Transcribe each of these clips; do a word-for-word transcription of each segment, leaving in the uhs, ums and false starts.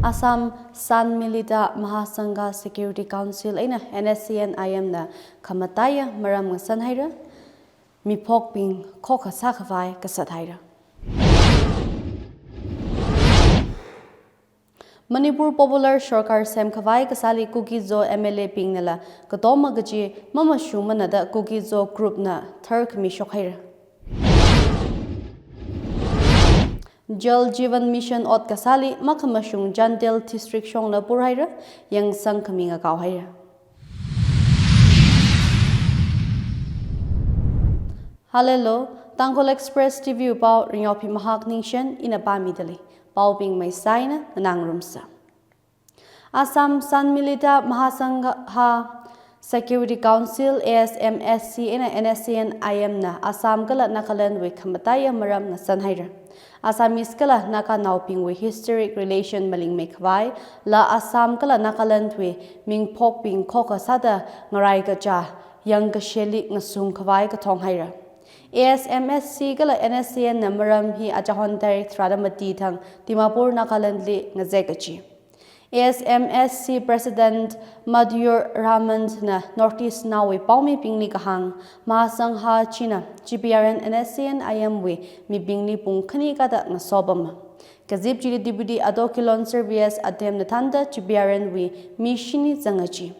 Assam Sanmilita Mahasangha Security Council eina N S C N I M na khamataiya maram ngasan haira, miphokbing khokha sākhavai kasat haira. Manipur Popular Sorkar semkhavai kasāli Kuki-Zo M L A bingnala katoma kaji mamashungmana da Kuki-Zo group na tharkhami shokhaira. Jal Jeevan Mission ot kasāli makhamashung Chandel District shongla purhaira, yangsang khami ngakao haira. Hallelujah, Tangkhul Express T V pao Ringyophi Mahak Ningshen ina pāmidalei. Paobing maisaina nganāngarumsa. Assam Sanmilita Mahasangha Security Council, A S M S C eina N S C N I M na Assam kala Nagaland wui khamataiya maram ngasan haira. Assamese kala Naganaobingwui historic relation malingmeikhavai, la Assam kala Nagaland wui mingphokbing khokha sāda ngarai kacha yangkasheli ngasungkhavai kathong haira. A S M S C kala N S C N na maram hi achahon tarik tharāda mati thang Dimapur, Nagaland li ngazek kachi. A S M S C President Madhur Raman na North East naowui paomibingli kahāng, Mahasangha china G P R N N S C N I M wui mibingli pung khani kada ngasopama. Kazip chili Deputy Ato Kilonser Service Adem na thānda G P R N wui mi shini zanga chi.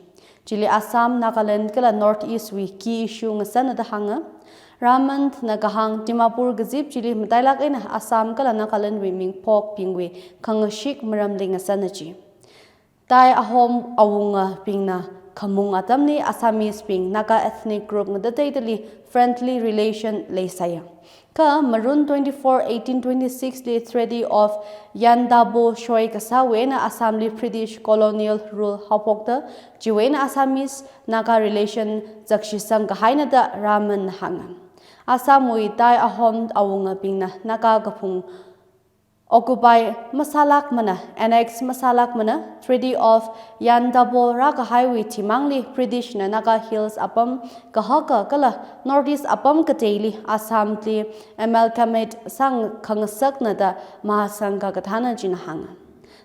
Chili Assam, Nagaland kala North East wui key issue ngasana da hānga. Raman na kahāng Dimapur kazip chili matailak eina Assam kala Nagaland wui mingphokbingwui khangashik maramli ngasana chi. Tai Ahom awungabingna khamung atamli Assamese bing Naga ethnic group ngadateidali friendly relation leisaya. Kha Marun twenty-four, eighteen twenty-six li Treaty of Yandabo shoi kasāwui eina Assam li British colonial rule haophokta, chiwui eina Assamese Naga relation zakshisang kahaina da Raman na hānga. Assam wui Tai Ahom awungabingna Naga kaphung occupy masālakmana, annex masālakmana, Treaty of Yandabo rākahaiwui thimangli British na Naga Hills apam kahaka kala North East apam kateili Assam li amalgamate sākhangasakna da Mahasangha kathāna china hānga.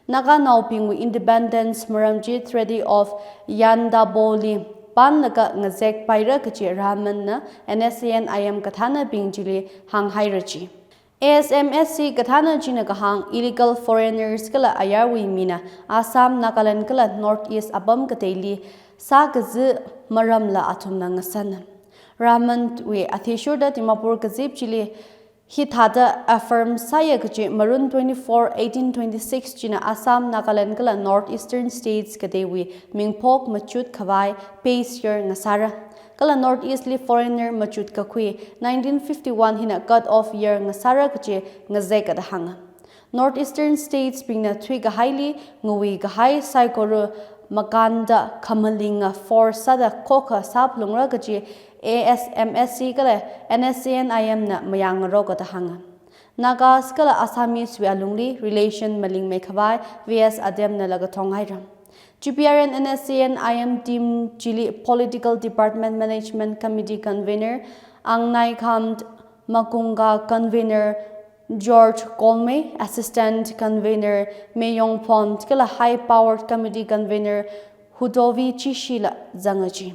Naganaobingwui independence maram chi Treaty of Yandabo li panlaga ngazek paira kachi Raman na N S C N I M kathānabing chili hānghaira chi. A S M S C kathāna china kahāng illegal foreigners kala ayarwui mina Assam, Nagaland kala North East apam kateili sākazi maramla athumna ngasana. Raman wui athishurda Dimapur kazip chili hithāda affirm sāya kachi Marun twenty-four, eighteen twenty-six china Assam, Nagaland kala North Eastern states kateiwui mingphok machut khavai base year ngasāra. Kala North East li foreigner machut kakhui nineteen fifty-one hina cut off year ngasāra kachi ngazek kada hānga. North Eastern states bingna thuikahaili ngawui kahai saikora makānda khamalinga force sāda khokha sāphalungra kachi A S M S C kala N S C N I M na mayāngarok kada hānga. Nagas kala Assamese wui alungli relation malingmeikhavai V S Adem nala kathong haira. G P R N N S C N I M team chili Political Department Management Committee Convener Angnaikham Makunga, Convener George Kolmei, Assistant Convener Meyong Phon kala High Powered Committee Convener Hudovi Chishila zanga chi.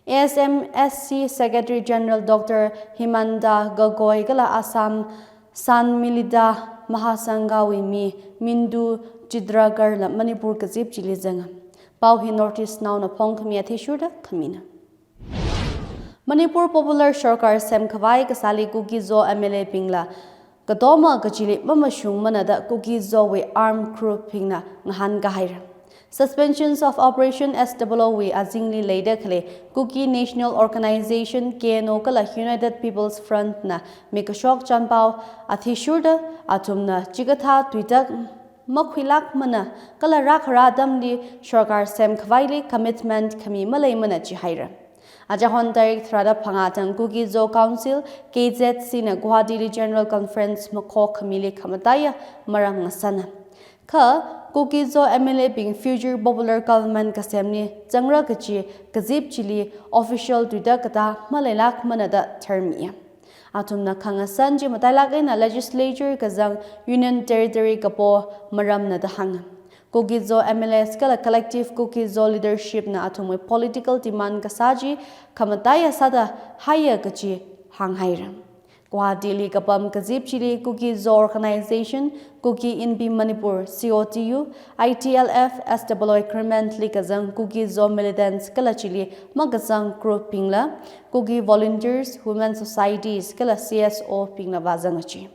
A S M S C Secretary General Doctor Himanta Gogoi kala Assam Sanmilita Mahasangha wui mi Mindu Chitrakar la Manipur kazip chili zanga. Pao hi North East naona phongkhami athishurda khamina. Manipur Popular Sorkar semkhavai kasāli Kuki-Zo M L A bingla katoma kachili mamashungmana da Kuki-Zo wui armed group bingna ngahānkahaira. Suspensions of Operation S W O wui azingli leida khalei Kuki National Organization, K N O kala United People's Front na mikashok chanpao athishurda athumna chikathā tuitak makhuilakmana kala rākhara atamli sorkar semkhavaili commitment khami maleimana chihaira. Achahon tarik tharāda phangā thang Kuki-Zo Council, K Z C na Guwahati li General Conference makhok khamili khamataiya maram ngasana. Kha Kuki-Zo M L A bing future popular government kasemli zangra kachi kazip chili official tuitak katā maleilakmana da tharmiya. Athumna khangasan chi matailak eina legislature kazang Union Territory kapo maramna da hānga. Kuki-Zo M L As kala Collective Kuki-Zo leadership na athumwui political demand kasā chi khamataiya sāda haiya kachi hānghaira. Guwahati li kapam kazip chili Kuki-Zo Organization, Kuki Inpi Manipur, C O T U, I T L F, S W I Agreement li kazang Kuki-Zo militants kala chili makazang group bingla, Kuki volunteers, women societies kala C S O bingla vāzanga chi.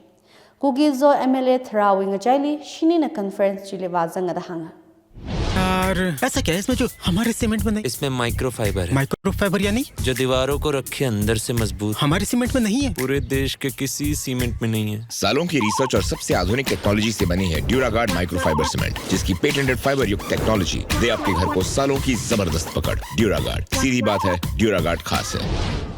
Kuki-Zo M L A tharāwui ngachaili shinina conference chili vāzanga da hānga. यार, ऐसा क्या है इसमें जो हमारे सीमेंट में नहीं? इसमें माइक्रोफाइबर है। माइक्रोफाइबर यानी? जो दीवारों को रखे अंदर से मजबूत। हमारे सीमेंट में नहीं है। पूरे देश के किसी सीमेंट में नहीं है। सालों की रिसर्च और सबसे आधुनिक टेक्नोलॉजी से बनी है ड्यूरागार्ड माइक्रोफाइबर सीमेंट, जिसकी पेटेंटेड फाइबर युक्त टेक्नोलॉजी दे आपके घर को सालों की जबरदस्त पकड़। ड्यूरागार्ड, सीधी बात है, ड्यूरागार्ड खास है।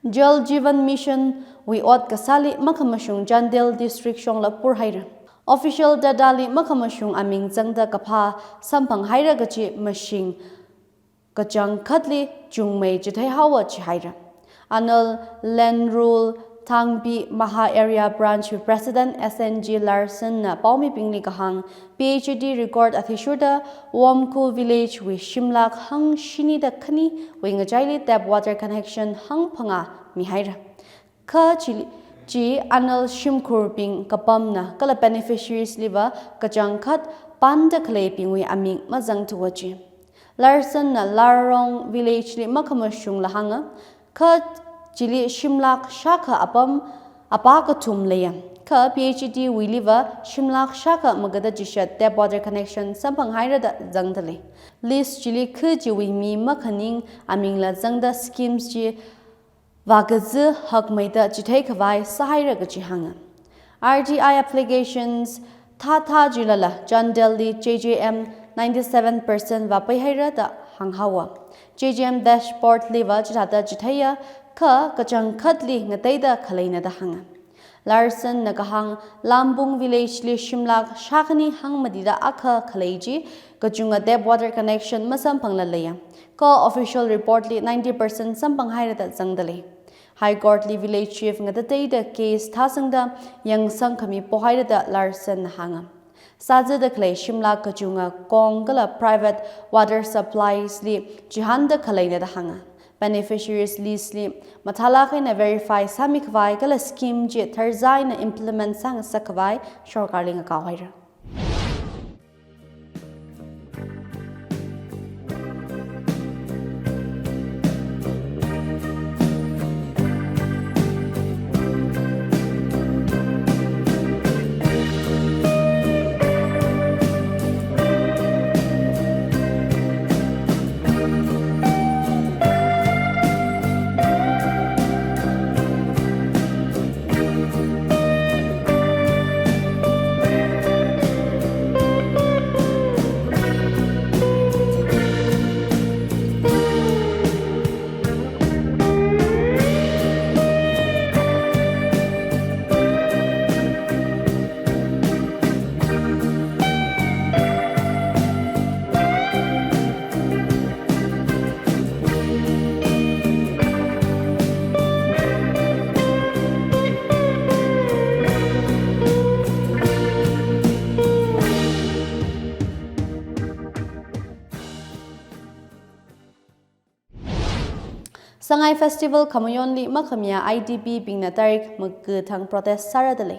Jal Jeevan Mission wui ot kasāli makhamashung Chandel District shongla purhaira. Official data li makhamashung aming zangda kaphā samphanghaira kachi mashing kachangkhatli chungmei chitheihaowa jihaira. Anal Land Rule Thangpi Maha Area Branch wui President S N G Larsen na paomibingli kahāng, P H E D record athishurda Womkhu village wui shimlak hangshini da khaniwui ngachaili tap water connection hangphangā mihaira. Kha chi, chi Anal shimkhurbing kapamna kala beneficiaries liva kachangkhat panda khaleibingwui aming mazangthuwa chi. Larsen na Larong village li makhamashungla hānga, kha chili shimlak shākha apam apā kathum leiya. Kha P H E D wuiliva shimlak shākha magada chishat tap water connection samphanghaira da zangda lei. List chili kha chiwui mi makhaning amingla zangda schemes chi vākazi hakmeida chitheikhavai sāhaira kachi hānga. R T I applications thāthā chilala Chandel li J J M ninety-seven percent vāpeihaira da hānghaowa. J J M dashboard liva chithāda chitheiya, kha kachangkhatli ngateida khaleina da hānga. Larsen na kahāng Lambung village li shimlak shākhani hangmatida akha khalei chi kachunga tap water connection masamphangla leiya. Kha official report li ninety percent samphanghaira da zangda lei. High Court li village chief ngatateida case thāsangda yangsangkhami pohaira da Larsen na hānga. Sāzada khalei shimlak kachunga kong kala private water supplies li chihānda khaleina da hānga. Beneficiaries list li mathālāk eina verify sāmikhavai kala scheme chi tharzā eina implement sāngasakkhavai sorkarli ngakaohaira. Sangai Festival Khamayonli makhamiya I D P bingna tarik maka thang protest sāra dalei.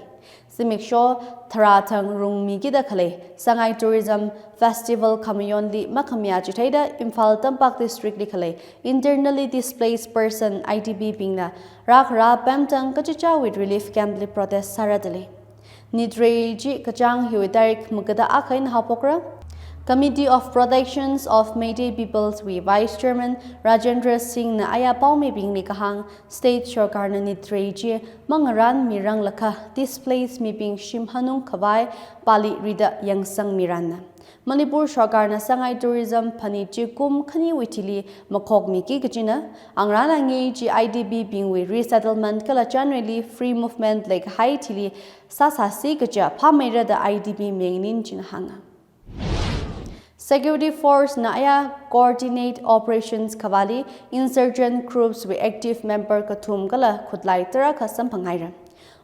Zimiksho tharā thang rungmikida khalei Sangai Tourism Festival Khamayonli makhamiya chitheida Imphal Tampak District li khalei internally displaced person I D P bingna rākhara pemtang kachichāwui relief camp li protest sāra dalei. Nitrei chi kachāng hiwui tarik makada akha eina haophokra. Committee of Protections of Meitei Peoples wui Vice Chairman Rajendra Singh na aya paomibingli kahāng, state sorkarna nitrei chi mangarānmiranglakha displaced mibing shim hanungkhavai pali rida yangsangmiranna. Manipur sorkarna Sangai tourism phanit chi kum khaniwui thili makhokmiki kajina, angarān angei chi I D P bingwui resettlement kala chānreili free movement leikahai thili sāsāsi kaja phāmeira da I D P mengnin china hānga. Security force na aya coordinate operations khavāli insurgent groups wui active member kathum kala khutlai tarākha samphanghaira.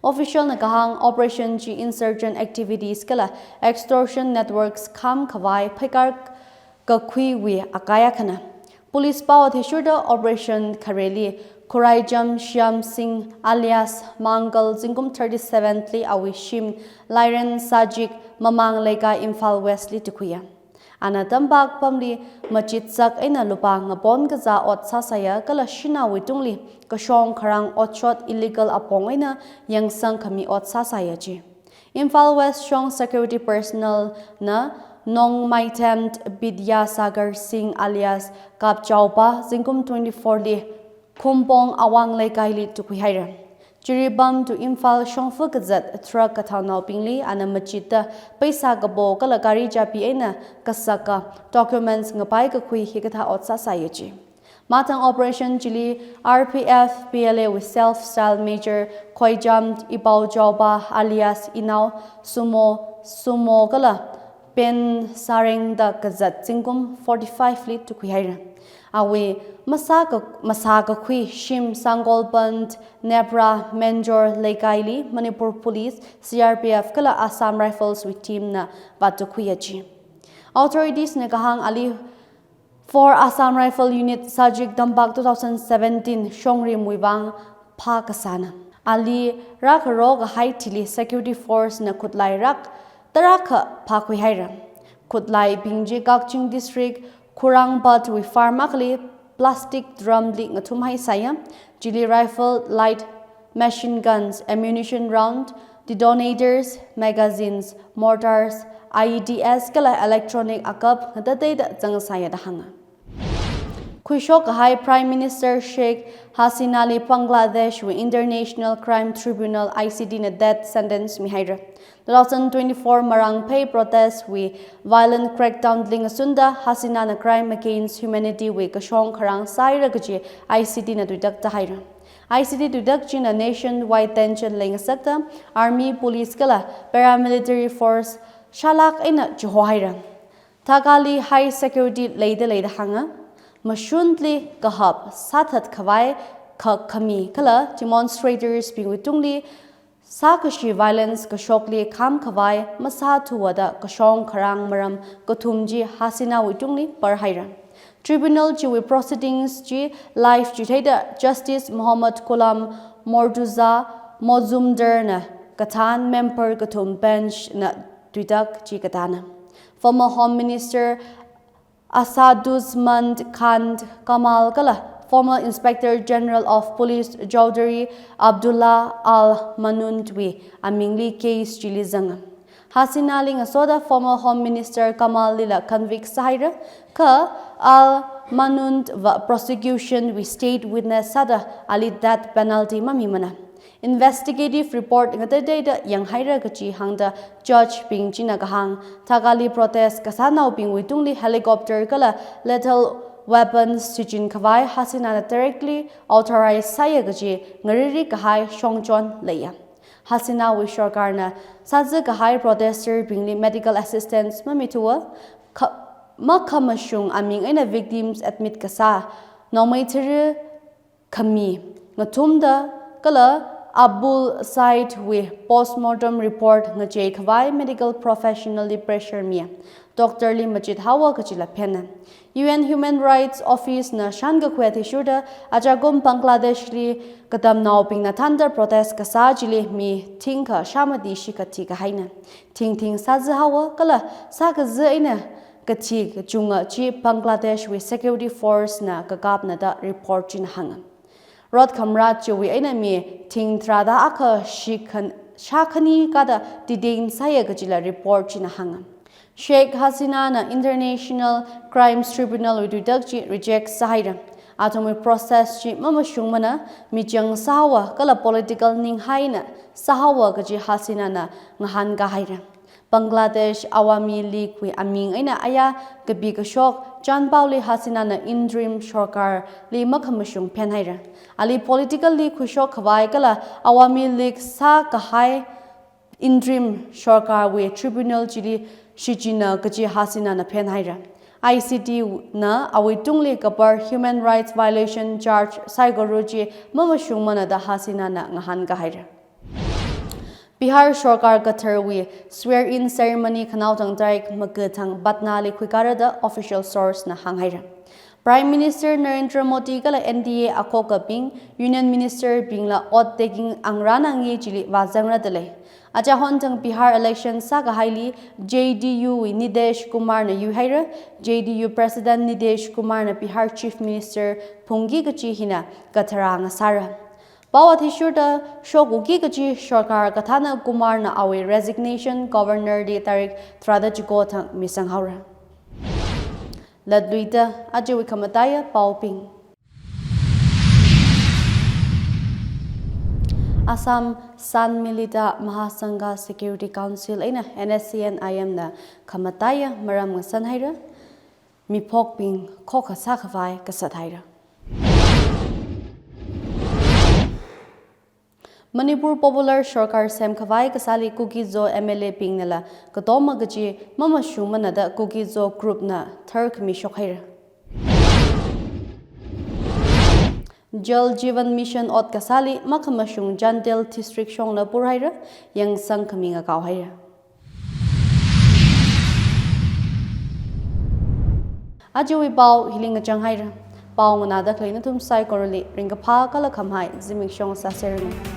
Official na kahāng operation chi insurgent activities kala extortion networks kham khavai phaikar kakhuiwui akai akhana. Police pao athishurda operation khareli Khuraijam Shyam Singh alias Mangal zingkum thirty-seven li awui shim Lairen Sajik Mamang Leikai Imphal West li tukhuiya. Ana tampak pamli machit sak eina lupā ngapon kazā ot sāsāya kala shinaowui tungli kashong kharang otshot illegal apong eina yangsang khami ot sāsāya ji. Imphal West shong security personnel na Nongmaithemt Bidyasagar Singh alias Kapchaopa zingkum twenty-four li Khumpong Awang Leikaili tukhui haira. Jiribam to Imphal shongfa kazat truck kathānaobingli ana machita paisa kapo kala gari chabi eina kasaka documents ngapai kakhui hikathā ot sāsāya ji. Matang operation chili R P F P L A wui self style major Khoijam Ipao Jauba alias Inao Sumo Sumo kala Pen Sareng da kazat zingkum forty-five li tukhui haira. Awui masā ka masā kakhui shim Sangolpant Nepra Menjor Leikaili Manipur Police, C R P F kala Assam Rifles wui team na vātukhuiya ji. Authorities na kahāng ali four Assam Rifle Unit Sajik Dampak two thousand seventeen shongrim wui vang phā kasāna. Ali rākharo kahai thili security force na khutlai rak tarākha phākhui haira. Khutlaibing ji Kakching District Khurangpat wui farm akhali plastic drum li ngathum haisāya. Chili rifle, light machine guns, ammunition round, detonators, magazines, mortars, I E Ds kala electronic akap ngatateida zangsāya da hānga. Khuishok kahai Prime Minister Sheikh Hasina li Bangladesh wui International Crime Tribunal, I C T na death sentence mihaira. Two thousand twenty-four marangphei protest wui violent crackdown li ngasunda Hasina na crime against humanity wui kashong kharang sāhaira kaji I C T na tuitak tahaira. I C T tuitak china nationwide tension leingasakta army, police kala paramilitary force shālak eina chihohaira. Dhakali high security leida leida hānga. Mashunli kahap sāthat khavai kha khami kala demonstrators bingwui tungli sākashi violence kashokli kham khavai masāthuwada kashong kharang maram kathum ji Hasina wui tungli par haira. Tribunal chiwui proceedings chi live chitheida Justice Mohammad Ghulam Mortuza Mozumdar na kathān member kathum bench na tuitak chi katāna. Former Home Minister Asaduzzaman Khan Kamal kala former Inspector General of Police Chaudhry Abdullah Al Manun wui amingli case chili zanga. Hasina li ngasoda former Home Minister Kamal lila convict sāhaira, kha Al Manun va prosecution wui state witness sāda ali death penalty mamimana. Investigative report ngatateida yanghaira kaji hāngda judge bing china kahāng. Dhakali protest kasānaobingwui tungli helicopter kala lethal weapons shichin khavai Hasina na directly authorize sāya kaji ngariri kahai shongchon leiya. Hasina wui sorkar na sāzā kahai protester bingli medical assistance mamithuwa, kha makhamashung aming eina victims admit kasā, nongmei thiri khami ngathumda kala Abul Said wui postmortem report ngachei khavai medical professional li pressure miya. Doctor li machit haowa kajila phenna. U N Human Rights Office na shankakhui athishurda ajakum Bangladesh li katamnaobingna thānda protest kasā chili mi thingkha shāmati shikha thikahaina. Thingthing sāzā haowa kala sākazā eina kathi kachunga chi Bangladesh wui security force na kakapna da report china hānga. Rot khamrat chiwui eina mi thing tharāda akha shikhan shākhani kada detain sāya kajila report china hānga. Sheikh Hasina na International Crimes Tribunal wui tuitak chi reject sāhaira. Athumwui process chi mamashungmana, michang sāhaowa kala political ninghaina sāhaowa kaji Hasina na ngahānkāhaira. Bangladesh Awami League wui aming eina aya kapi kashok chanpaoli Hasina na interim sorkar li makhamashung phenhaira. Ali political li khuishok khavai kala Awami League sākahai interim sorkar wui tribunal chili shichinna kaji Hasina na phenhaira. I C T na awui tungli kapar human rights violation charge saikora chi mamashungmana da Hasina na ngahānkāhaira. Bihar Sorkar Katharwui swear-in ceremony khanaothang tarik makathang Patnali khuikāra da official source na hānghaira. Prime Minister Narendra Modi kala N D A akhokabing, Union Minister bingla oath taking angrānange chili vāzangra dalei. Aja honthang Bihar election sākahaili J D U wui Nitish Kumar na yuihaira. J D U President Nitish Kumar na Bihar Chief Minister phungki kachi hina kathara ngasāra. Pao athishurda shokki kachi sorkar kathāna Kumar na awui resignation Governor li tarik tharāda chiko thang misanghaora. Latluida ajawui khamataiya paobing. Assam Sanmilita Mahasangha Security Council eina N S C N I M na khamataiya maram ngasanhaira. Miphokbing khokha sākhavai kasat haira. Manipur Popular Sorkar semkhavai kasāli Kuki-Zo M L A bingnala katoma kachi mamashungmana da Kuki-Zo group na tharkhami shokhaira. Jal Jeevan Mission ot kasāli makhamashung Chandel District shongla purhaira, yangsang khami ngakaohaira. Ajawui pao hili ngachanghaira. Pao nganāda khalei nathum saikorali ringkaphā kala khamahai zimiksho sāseranu.